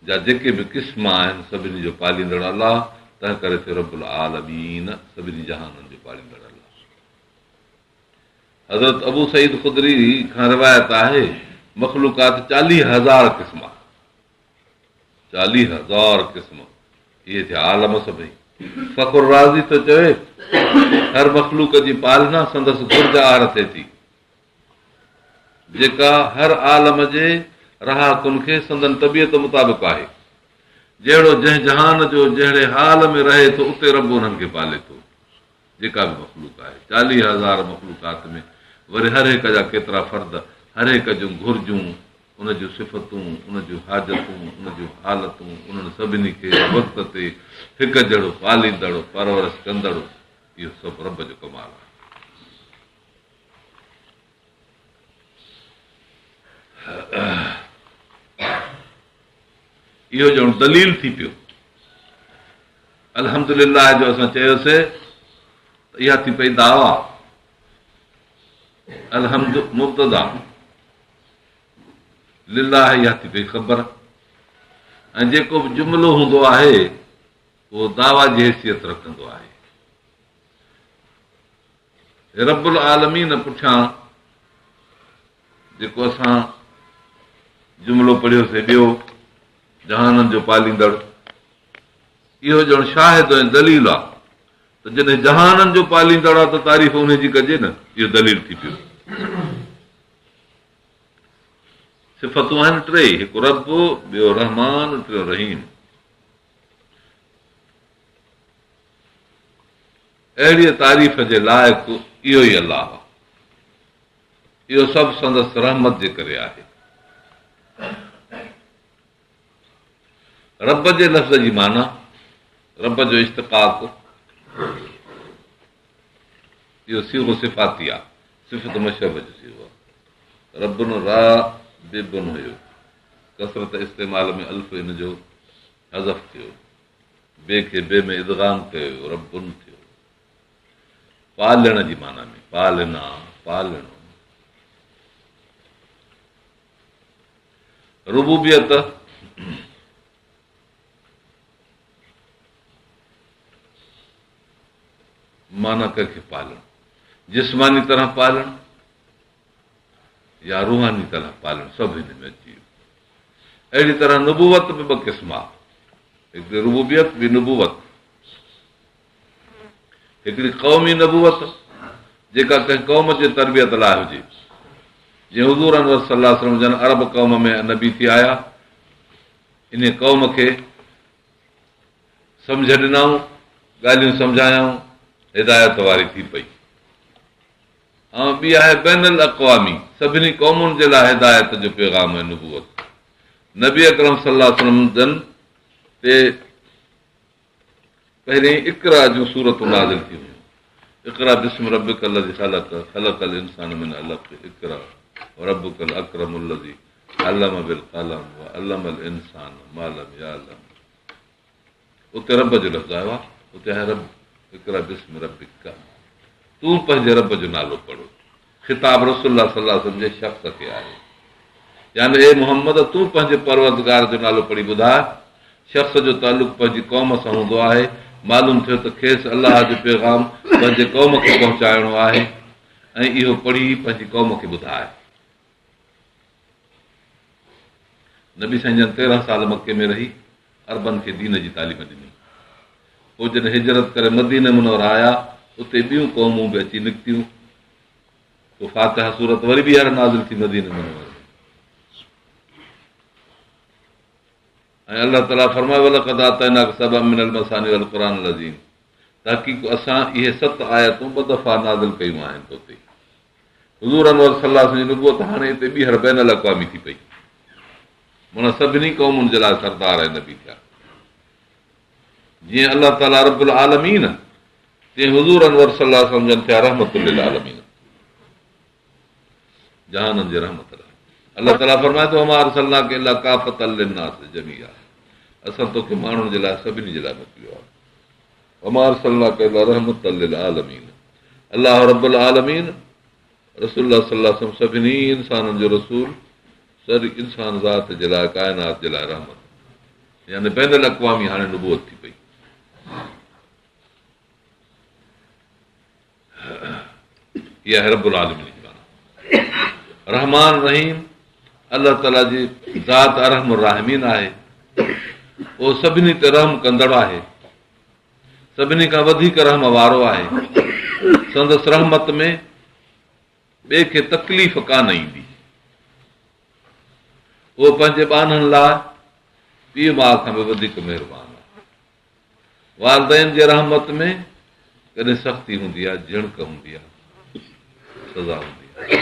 جا جيڪي به قسم آهن سڀني جو پاليندڙ الله، تنهن ڪري ٿيو رب العالمين، سڀني جهانن جو پاليندڙ الله. حضرت ابو سعيد خدري کان روايت آهي، مخلوقات 40,000 قسم آهي. 40,000 قسم، اهي ٿيا عالم سڀئي. فخر رازي ٿو چوي، هر مخلوق جي پالنا سندس گهرج آهر ٿئي ٿي. جيڪا هر عالم جي رهاڪن کي سندن طبيعت مطابق آهي. جهڙو جنهن جهان جو جهڙي حال ۾ رهي ٿو اتي رب انهن کي پالي ٿو. جيڪا به مخلوق آهي. 40,000 مخلوقات ۾ وري هر هڪ جا ڪيترا فرد، هر هڪ جون گهرجون، ان جون صفتون، ان جون حاجتون، ان جون حالتون، انهن سڀني کي وقت تي هڪ جهڙو پاليندڙ، پرورش ڪندڙ، اهو سڀ رب جو ڪمال آهي. اهو ڄڻ دليل ٿي پيو. الحمد لله جو اسان چيوسي ته اها ٿي پئي دعويٰ. الحمد مبتدا، لله اها ٿي پئي خبر. ۽ جيڪو به جملو هوندو آهي اهو دعويٰ جي حيثيت رکندو آهي. رب العالمين پٺيان جيڪو اسان جملو پڙهيوسي ٻيو جهانن جو پاليندڙ اهو ڄڻ شاهد ۽ دليل آ ته جڏهن جهانن جو پاليندڙ آ ته تعريف ان جي ڪجي نه. اهو دليل ٿي پيو. صفتون آهن ٽي، هڪ رب، ٻيو رحمان، ٽيون رحيم. اهڙيء تعريف جي لائق اهو ئي الله آهي. اهو سڀ سندس رحمت جي ڪري آهي. رب جي لفظ جي معنيٰ، رب جو اشتقاق، اهو صيغو صفاتي آهي، صفت مشبه جو صيغو آهي. ربٌ راببٌ هيو، ڪثرت استعمال ۾ الف ان جو حذف ٿيو. بي کي بي ۾ ادغام ڪيو ويو، ربٌ ٿيو. پالڻ جي معنيٰ ۾ پالنا، پالڻو. ربوبيت معنيٰ ڪنهن کي پالڻ، جسماني طرح پالڻ يا روحاني طرح پالڻ سڀ هن ۾ اچي ويو. اهڙي طرح نبوت به ٻه قسم آهي، هڪڙي ربوبيت ٻي نبوت. هڪڙي قومي نبوت جيڪا ڪنهن قوم جي تربيت لاء هجي، جيئن حضور انور صلي الله عليه وسلم جن عرب قوم ۾ نبي ٿي آيا، انهي قوم کي سمجهه ڏنائون، ڳالهيون سمجهايائون، هدايت واري ٿي پئي. ۽ ٻي آهي بين الاقوامي، سڀني قومن جي لاء هدايت جو پيغام ۽ نبوت. نبي اڪرم صلي الله عليه وسلم جن تي پهرين اقرا جون سورتون نازل ٿيون هيون. اقرا باسم ربڪ الذي خلق، خلق الانسان من علق، اقرا وربڪ الاڪرم الذي علم بالقلم وعلم الانسان ما لم يعلم. اتي رب جو لفظ آيو آهي، اتي آهي رب، اقرا باسم ربڪ، تون پنهنجي رب جو نالو پڙهه. خطاب رسول الله صلي الله عليه وسلم جي شخص کي آهي، يعني اي محمد تون پنهنجي پروردگار جو نالو پڙهي ٻڌاء. شخص جو تعلق پنهنجي قوم سان هوندو آهي، معلوم ٿيو ته کيس الله جو پيغام پنهنجي قوم کي پهچائڻو آهي ۽ اهو پڙهي پنهنجي قوم کي ٻڌاء. نبي سائين جن 13 سال مڪي ۾ رهي عربن کي دين جي تعليم ڏني. پوء جڏهن هجرت ڪري مديني منوره آيا، اتي ٻيون قومون به اچي نڪتيون. پوء فاتحه سورت وري ٻيهر نازل ٿي مديني منوره ۾. ۽ الله تعاليٰ فرمايو ولقد آتيناڪ سبعا من المثاني والقرآن العظيم تحقيق اسان اهي ست آيتون ٻه دفعا نازل ڪيون آهن تو تي. حضور انور صلي الله عليه وسلم جي نبوت هاڻي هتي ٻيهر بين الاقوامي ٿي پئي، معنيٰ سڀني قومن جي لاء سردار ۽ نبي ٿيا. جيئن الله تعاليٰ رب العالمين، تيئن حضور انور صلي الله عليه وسلم جن ٿيا رحمت للعالمين، جهانن جي رحمت لاء. الله تعاليٰ فرمائي ٿو وما ارسلناڪ الا ڪافة للناس جميعا، اسان توکي ماڻهن جي لاء سڀني جي لاء موڪليو آهي. وما ارسلناڪ الا رحمة للعالمين الله رب العالمين رسول الله صلي الله عليه وسلم سڀني انسانن جو رسول، سڄي انسان ذات جي لاء، ڪائنات جي لاء رحمت. يعني بين الاقوامي هاڻي نبوت ٿي پئي. اها آهي رب العالمين جي معنيٰ. رحمان رحيم الله تعاليٰ جي ذات ارحم الراحمين آهي. اهو سڀني تي رحم ڪندڙ آهي. سڀني کان وڌيڪ رحم وارو آهي. سندس رحمت ۾ ٻئي کي تڪليف ڪانه ايندي. اهو پنهنجي ٻانهن لاء پيء ماء کان به وڌيڪ مهربان آهي. والدين جي رحمت ۾ ڪڏهن سختي هوندي آهي، جهڻڪ هوندي آهي، سزا هوندي آهي.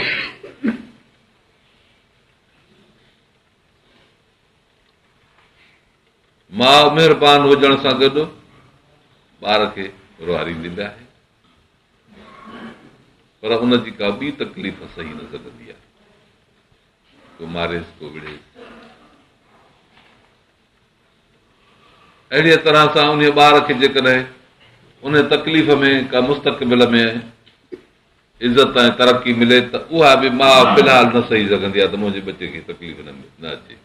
ماء مهربان هجڻ سان گڏ ٻار کي روئاريندي به آهي. پر ان جي ڪا ٻي تڪليف سهي نه سگهندي آهي. ڪو ماريس ڪو وڙهيس. اهڙيء طرح سان انهيء ٻار کي جيڪڏهن ان تڪليف ۾ ڪا مستقبل ۾ عزت ۽ ترقي ملي ته اها به ماء في الحال نه سهي سگهندي آهي ته منهنجي ٻچي کي تڪليف نه اچي.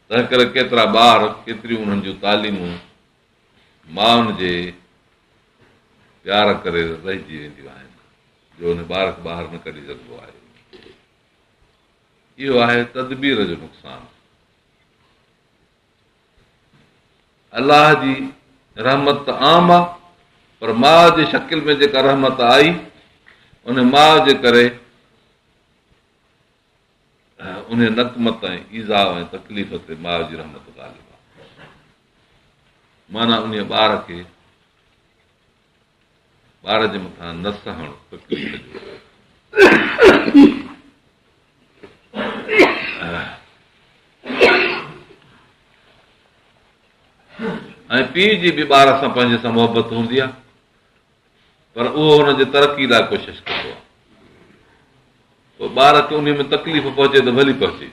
تنهن ڪري ڪيترا ٻار ڪيتريون انهن جون تعليمون مائن جي پيار ڪري رهجي وينديون آهن جو ان ٻار کي ٻاهر نه ڪڍي سگهبو آهي. اهو آهي تدبير جو نقصان. الله جي رحمت ته عام آهي پر ماء جي شڪل ۾ جيڪا رحمت آئي ان ماء جي ڪري ان نقمت ۽ ايذاء ۽ تڪليف تي ماء جي رحمت غالب آهي. معنيٰ انهيء ٻار کي ٻار جي مٿان نه سهڻ تڪليف جو ۽ پيء جي به ٻار سان پنهنجي سان محبت هوندي آهي پر اهو هن جي ترقي لاء ڪوشش ڪندو آهي پوء ٻار کي انهي ۾ تڪليف پهچي ته ڀلي پهچي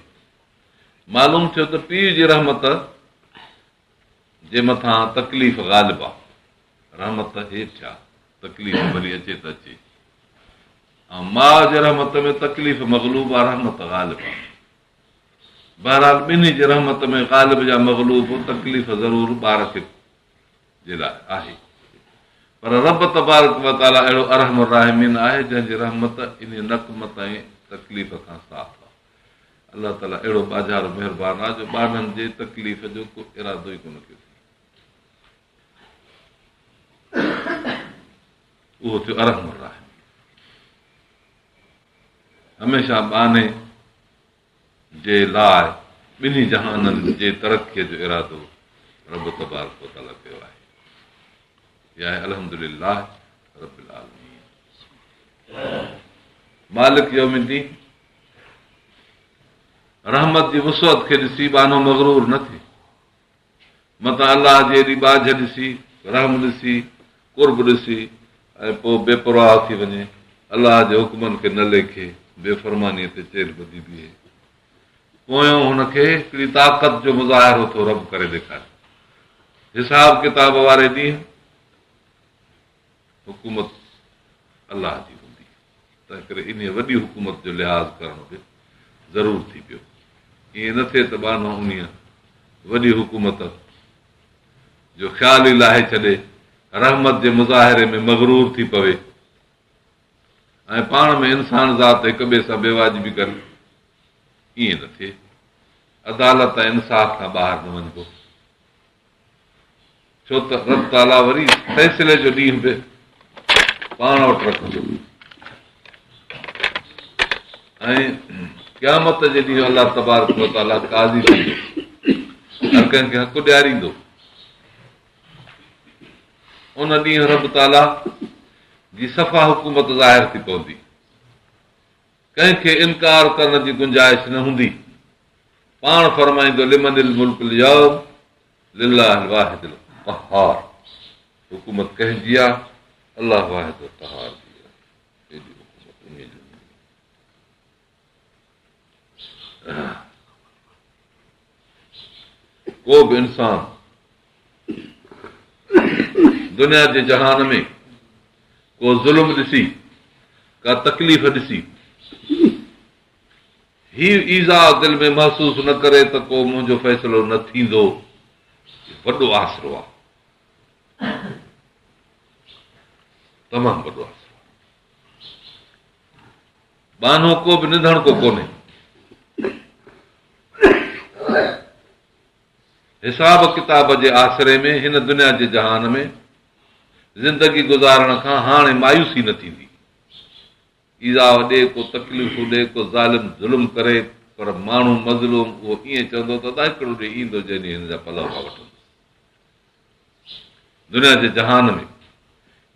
معلوم ٿيو ته پيء جي رحمت جي مٿان تڪليف غالب آ، رحمت هيٺ آ، تڪليف ڀلي اچي ته اچي ۽ ماء جي رحمت ۾ تڪليف مغلوب آ، رحمت غالب آ. بهرحال ٻنهي جي رحمت ۾ غالب يا مغلوب تڪليف ضرور ٻار کي جي لاء آهي. پر رب تبارڪ وتعاليٰ اهڙو ارحم الراحمين آهي جنهن جي رحمت انهي نقمت ۽ تڪليف کان صاف آ. الله تعاليٰ اهڙو ٻاجهارو مهربان آهي جو ٻانهن جي تڪليف جو ڪو ارادو ئي ڪونه ڪيو اٿئي. اهو ٿيو ارحم الراحمين. هميشه ٻانهي جي لاء ٻنهي جهانن جي ترقيء جو ارادو رب تبارڪ وتعاليٰ ڪيو آهي. اها آهي الحمد لله رب العالمين. مالڪ يوم الدين رحمت جي وسعت کي ڏسي ٻانهو مغرور نه ٿئي. متان الله جي ايڏي ٻاجهه ڏسي، رحم ڏسي، قرب ڏسي ۽ پوء بي پرواهه ٿي وڃي، الله جي حڪمن کي نه ليکي، بي فرمانيء تي چيلهه ٻڌي بيهي. پويان هن کي هڪڙي طاقت جو مظاهرو ٿو رب ڪري ڏيکاري. حساب ڪتاب واري ڏينهن حڪومت الله جي هوندي، تنهنڪري انهيء وڏي حڪومت جو لحاظ ڪرڻ به ضرور ٿي پيو. ائين نه ٿئي ته ٻانهو انهيء وڏي حڪومت جو خيال ئي لاهي ڇڏي، رحمت جي مظاهري ۾ مغرور ٿي پوي ۽ پاڻ ۾ انسان ذات هڪ ٻئي سان بيواجبي ڪري. ائين نه ٿئي. عدالت ۽ انصاف کان ٻاهر نه وڃبو. ڇو ته رب تعاليٰ وري فيصلي جو ڏينهن به پاڻ وٽ رکندو ۽ قيامت جي ڏينهن الله تبارڪ وتعاليٰ قاضي ٿيندو، هر ڪنهن کي حق ڏياريندو. ان ڏينهن رب تعاليٰ جي صفا حڪومت ظاهر ٿي پوندي، ڪنهن کي انڪار ڪرڻ جي گنجائش نه هوندي. پاڻ فرمائيندو لمن الملڪ اليوم لله الواحد القهار حڪومت ڪنهن جي آ؟ الله واحد القهار جي آ. ايڏي حڪومت انهيء جي هوندي. ڪو به انسان دنيا جي جهان ۾ ڪو ظلم ڏسي، ڪا تڪليف ڏسي، هي ايذاء دل ۾ محسوس نه ڪري ته ڪو منهنجو فيصلو نه ٿيندو، اهو وڏو آسرو آهي، تمام وڏو آسرو آهي. ٻانهو ڪو به نڌڻڪو ڪونهي. حساب ڪتاب جي آسري ۾ هن دنيا جي جهان ۾ زندگي گذارڻ کان هاڻي مايوسي نه ٿيندي. ايذاء ڏي، ڪو تڪليفون ڏي، ڪو ظالم ظلم ڪري، پر ماڻهو مظلوم اهو ائين چوندو ته ادا هڪڙو ڏينهن ايندو جنهن ڏينهن هن جا پلئه مان وٺندس. دنيا جي جهان ۾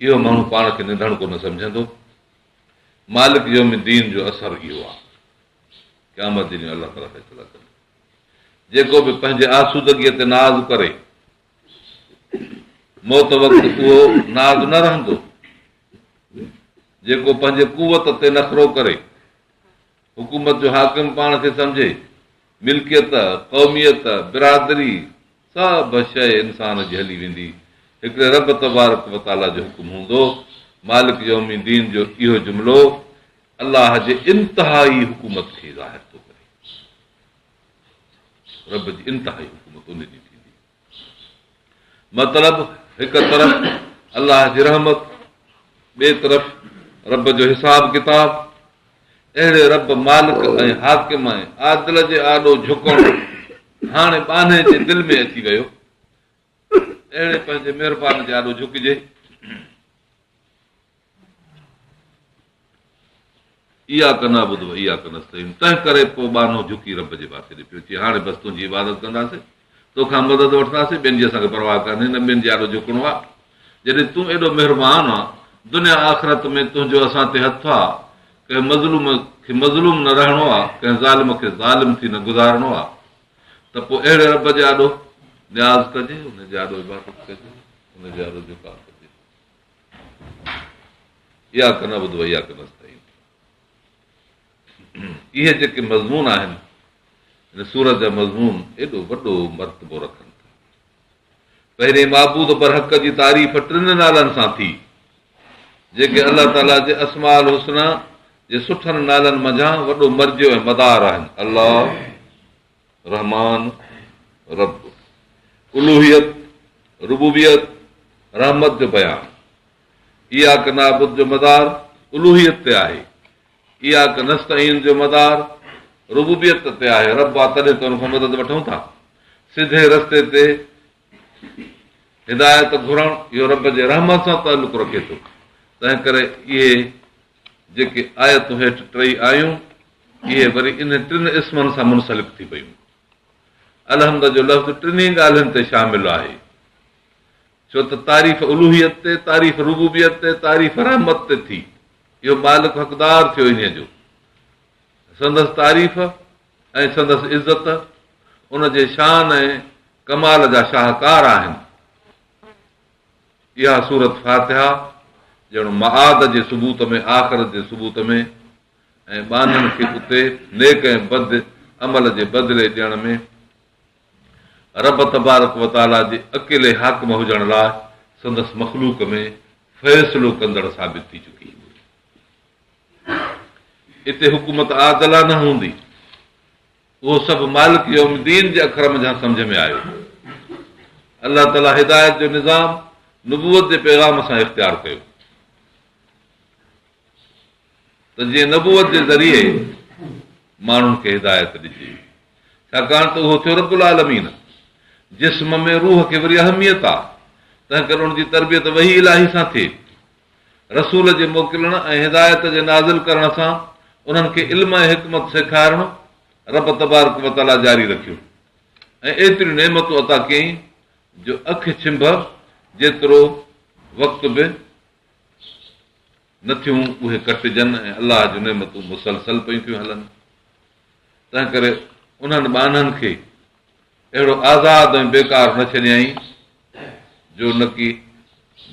اهو ماڻهو پاڻ کي نڌڻڪو نه سمجهندو. مالڪ يوم الدين جو اثر اهو آهي. قيامت جي ڏينهن الله تعاليٰ فيصلا ڪندو. جيڪو به پنهنجي آسودگيء تي ناز ڪري، موت وقت اهو ناز نه رهندو. جيڪو پنهنجي قوت تي نخرو ڪري، حڪومت جو حاڪم پاڻ کي سمجهي، ملڪيت، قوميت، برادري سڀ شيء انسان جي هلي ويندي. هڪڙي رب تبارڪ و تعاليٰ جو حڪم هوندو. مالڪ يوم الدين جو اهو جملو الله جي انتهائي حڪومت کي ظاهر ٿو ڪري. رب جي انتهائي حڪومت ان ڏينهن ٿيندي. مطلب هڪ طرف الله جي رحمت، ٻئي طرف رب جو حساب ڪتاب. اهڙي رب مالڪ ۽ حاڪم ۽ عادل جي آڏو جهڪڻ هاڻي ٻانهي جي دل ۾ اچي ويو. اهڙي پنهنجي مهربان جي آڏو جهڪجي. اياڪ نعبد و اياڪ نستعين تنهن ڪري پوء ٻانهو جهڪي رب جي پاسي ڏي پيو چي هاڻي بس تنهنجي عبادت ڪنداسين توکان مدد وٺنداسين ٻين جي اسان کي پرواهه ڪانهي نه ٻين جي آڏو جهڪڻو آهي جڏهن تون ايڏو مهربان آ دنيا آخرت ۾ تنهنجو اسان تي هٿ آ ڪنهن مظلوم کي مظلوم نه رهڻو آ ڪنهن ظالم کي ظالم ٿي نه گذارڻو آ ته پوء اهڙي رب جي آڏو نياز ڪجي ان جي آڏو عبادت ڪجي ان جي آڏو جهڪاء ڪجي اياڪ نعبد و اياڪ نستعين اهي جيڪي مضمون آهن هن سورت جا مضمون ايڏو وڏو مرتبو رکن ٿا. پهرين معبود برحق جي تعريف ٽن نالن سان ٿي جيڪي الله تعاليٰ جي اسماء الحسنيٰ جي سٺن نالن منجهان وڏو مرجع ۽ مدار آهن الله رحمان، رب، الوهيت، ربوبيت، رحمت جو بيان. اياڪ نعبد جو مدار الوهيت تي آهي. اياڪ نستعين جو مدار ربوبيت تي آهي. رب آ تڏهن ته ان کان مدد وٺون ٿا. سڌي رستي تي هدايت گهرڻ اهو رب جي رحمت سان تعلق رکي ٿو. تنهن ڪري اهي جيڪي آيتون هيٺ ٽئي آيون، اهي وري انهن ٽن اسمن سان منسلڪ ٿي پيون. الحمد جو لفظ ٽنهي ڳالهين تي شامل آهي، ڇو ته تعريف الوهيت تي، تعريف ربوبيت تي، تعريف رحمت تي ٿي. اهو مالڪ حقدار ٿيو انهيء جو. سندس تعريف ۽ سندس عزت ان جي شان ۽ ڪمال جا شاهڪار آهن. اها سورت فاتحه ڄڻ معاد جي ثبوت ۾، آخرت جي ثبوت ۾، ۽ ٻانهن کي اتي نيڪ ۽ بد عمل جي بدلي ڏيڻ ۾ رب تبارڪ و تعاليٰ جي اڪيلي حاڪم هجڻ لاء سندس مخلوق ۾ فيصلو ڪندڙ ثابت ٿي چڪي. اتي حڪومت عادلانه هوندي. اهو سڀ مالڪ يوم الدين جي اکر منجهان سمجهه ۾ آيو. الله تعاليٰ هدايت جو نظام نبوت جي پيغام سان اختيار ڪيو ته جيئن نبوت جي ذريعي ماڻهن کي هدايت ڏجي، ڇاڪاڻ ته اهو ٿيو رب العالمين. جسم ۾ روح کي وري اهميت آ، تنهن ڪري ان جي تربيت وحي الاهي سان ٿئي. رسول جي موڪلڻ ۽ هدايت جي نازل ڪرڻ سان انهن کي علم ۽ حڪمت سيکارڻ رب تبارڪ و تعاليٰ جاري رکيو ۽ ايتريون نعمتون عطا ڪيائين جو اک ڇنڀ جيترو وقت به نه ٿيون اهي ڪٽجن ۽ الله جون نعمتون مسلسل پيون ٿيون هلن. تنهنڪري انهن ٻانهن کي اهڙو آزاد ۽ بيڪار نه ڇڏيائين جو نڪي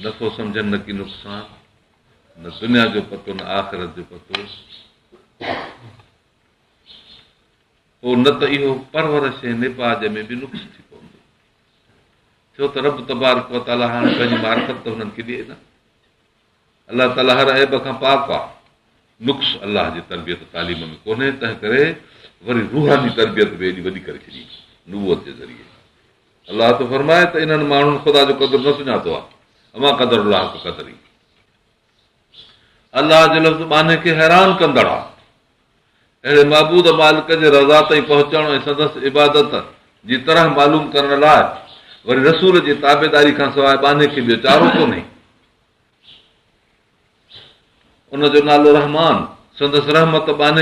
نفعو سمجهن نڪي نقصان، نه دنيا جو پتو نه آخرت جو پتو. پوء نه ته اهو پرورش ۽ نيپاج ۾ به نقص ٿي پوندو، ڇو ته رب تبارڪ وتعاليٰ هاڻي پنهنجي معرفت ته هنن کي ڏئي نه. الله تعاليٰ هر عيب کان پاڪ آهي. نقص الله جي تربيت تعليم ۾ ڪونهي، تنهن ڪري وري روحاني تربيت به ايڏي وڏي ڪري ڇڏي نبوت جي ذريعي. الله ٿو فرمائي ته انهن ماڻهن خدا جو قدر نه سڃاتو آهي. وما قدروا الله حق قدره. الله جو لفظ ٻانهي کي حيران ڪندڙ آهي. اهڙي معبود مالڪ جي رضا تائين پهچڻ ۽ سندس عبادت جي طرح معلوم ڪرڻ لاء وري رسول جي تابعداري کان سواء ٻانهي کي ٻيو چارو ڪونهي. ان جو نالو رحمان، سندس رحمت ٻانهي.